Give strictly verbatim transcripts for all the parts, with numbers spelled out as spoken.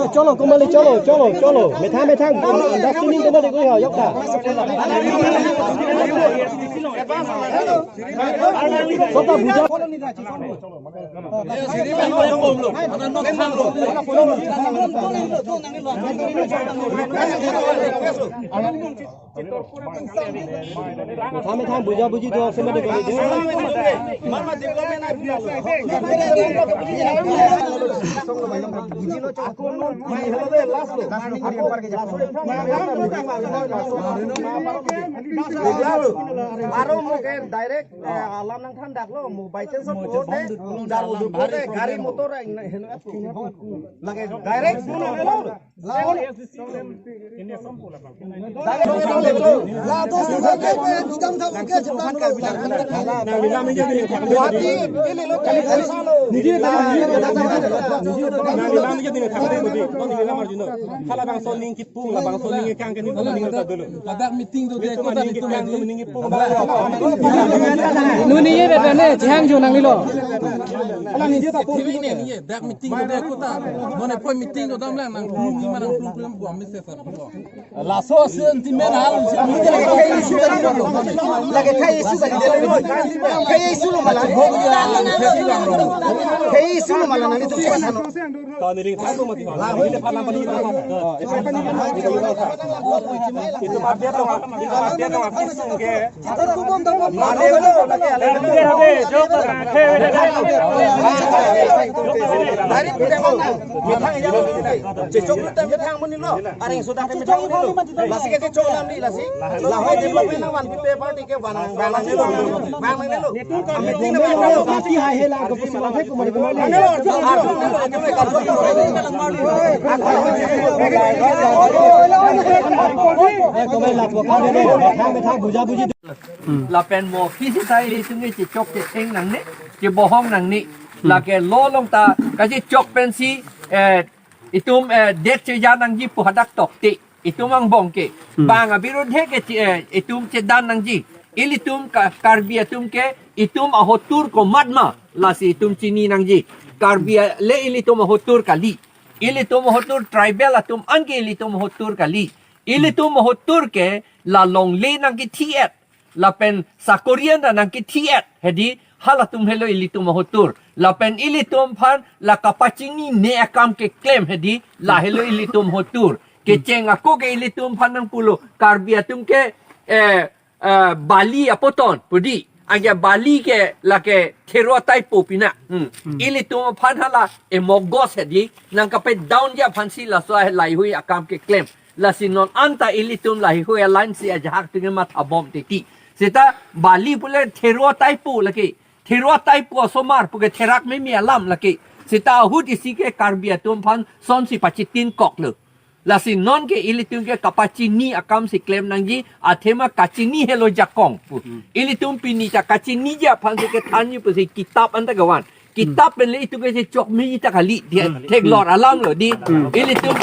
Oh, cholo, Kumali, cholo, cholo, cholo. Methang, methang. Andas tuning Kumali, koi ha, yok tha. Sota buja. Methang, methang, buja buji do, semua di kami. Aro mo ke direct, eh, alam nangthan daklo, mo by chance mo te, dar mo te, gari motor ang na, heno at. Lagi direct mo na lo. Halabangso ning kipung, halabangso ning kang keni, ning ta dulu. Ladak meeting do de, kota ning kipung, ning kipung. Nuni ye bebe ne, jihang jo nanglilo. Dak meeting do de, kota. Mane poi meeting do dam lang nang, nung ni manang plum plum buam mese sar. Laso sentiment hal. Lagi kai isu lagi de. Kai isu lo malah. Kai isu lo malah nang itu. Tau ni ring satu mati. Ini pala pali. Itu mati atau mati? Itu mati atau mati? Oke. Lasi ke chok lam di lasi. Lahai development na one P P party ke vanang vanang nelo. Vanang nelo. Party hai hela ko pusi vanang ko mari ko mari. Eh, ko mai lapo ka de. Methang methang buja buji. Lapen mo kisi sai itum ke chechok chetheng nangne, chebohong nangne. Lake lo along ta kachechok pensi, eh, itum, eh, det cheja nangji pu hadak tokte. Itum angbong ke. Bang abirudhe ke che-, eh, itum chedan nangji. Ilitum ka-, Karbi atum ke itum ahotur komatma. Lasi itum chini nangji. Karbi a-, le ilitum ahotur kali. Ilitum ahotur tribal atum anke ilitum ahotur kali. Ilitum ahotur ke la longle nangkethi-et. Lapen sakorian ta nangkethi-et. Hedi halatum helo ilitum ahotur. Lapen ilitum aphan la kapachinine akam keklem hedi la helo ilitum ahotur. Kecheng ako ke ilitum aphan nangpulo. Karbi atum ke, eh, eh, bali apoton pudi. Anke bali ke lake thero atai po pina. Hmm. Ilitum aphan hala emogos hedi nangkapedownji aphansi laso laheihui akam keklem. Lasi non anta ilitum lahei hui aline si ajahak atum ke matha bom titi. Seta Bali pule thero taipo lake. Thero taipo asomar puke therak meme alam lake. Seta ahut isi ke Karbi atum aphan sonsi pachitin koklo. Lasi non ke ilitum ke kapachini akam si klem nangji, athema kachini helo jakong pu. Hmm. Ilitum pini ta kachiniji aphan si kethanji pusi kitap anta kevan. Kitap pen le itum ke si chokmeji ta kali, dia Hmm. theklor alam lo di. Hmm. Ilitum,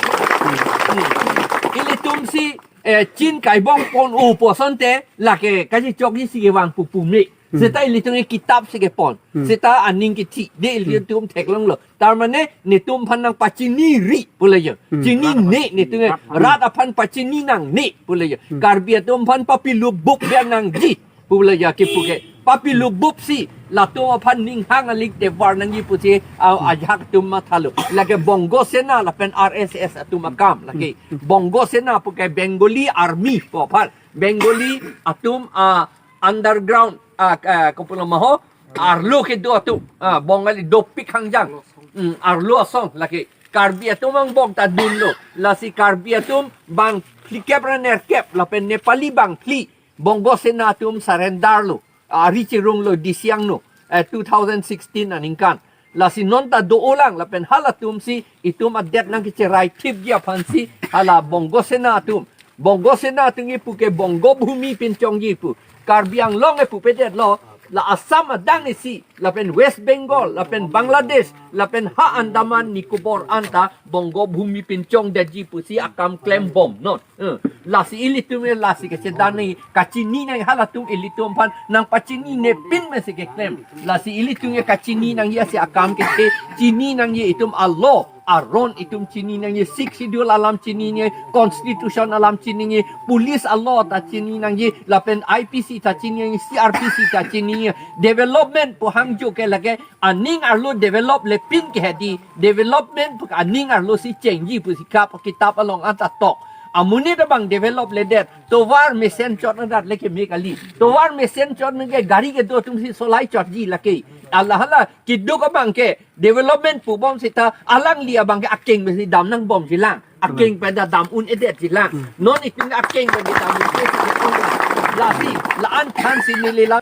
ilitum si, eh, chin kaibong pon-o pu asonte, lake kachichokji si kevang pu pume. Hmm. Seta ilitum ke kitap si kepon. Hmm. Seta aning kethi. De Hmm. ilitum theklonglo. Tar mane netum aphan nangpachiniri pule jo. Hmm. Chinine netum ke rat aphan pachini nangne pule jo. Hmm. Karbi atum aphan papilubuk biang nangji pule jo kipu ke. Papilubuk si latum aphan ninghang alik tevar nangji pusi a, Hmm. ajahak atum mathalo. Lake Bongo Sena lapen R S S atum akam lake. Hmm. Bongo Sena puke Bengali Army pu aphan. Bengali atum, ah, underground, ah, ah, kopulo ma ho, arlo kedo atum, ah, Bongali dopik hangjang, hmm, arlo asong lake. Karbi atum angbong ta dunlo, lasi Karbi atum bang phlikep ra nerkep, lapen Nepali bang phli, Bongo Sena atum surrender lo, ah, ari chirunglo Disiang no, eh, two thousand sixteen aningkan. Lasi non ta do-olang lapen halatum si itum adet nangkecherai thipji aphan si hala Bongo Sena atum. Bongo Sena atum kipu ke Bongo Bhumi pinchongji pu. Karbi Anglong kipu pedetlo, la Assam adang isi, lapen West Bengal, lapen Bangladesh, lapen ha Andaman Nicobar anta Bongo Bhumi pinchongdetji pusi akam klembom non. Eh, lasi ilitum ke lasi kechedan nangji, kachini nangji halatum ilitum aphan nangpachinine pin mesi keklem. Lasi ilitum ke kachini nangji asi akam kethe, chini nangji itum alo, aron itum chini nangji, Sixth Schedule alam chini nangji, Constitution alam chini nangji, Police alo ta chini nangji, lapen I P C ta chini nangji, C R P C ta chini nangji, development pu hangjo ke lake aning arlo develop le pin ke hedi, development pu aning arlo si chengji pusi kap kitap along anta tok. Amonit abang develop ledet, tovar mesen chot nadat leke me kali. Tovar mesen chot nangke gari kedo atum si solai chotji lake. Hala hala keduk abang ke development pubom seta alangli abang ke akeng mesi dam nangbomjilang. Akeng pen ta dam un-edetjilang. Hmm. Non itum akeng pen ta dam un-edetjilang. Lasi, la-an thansi neli la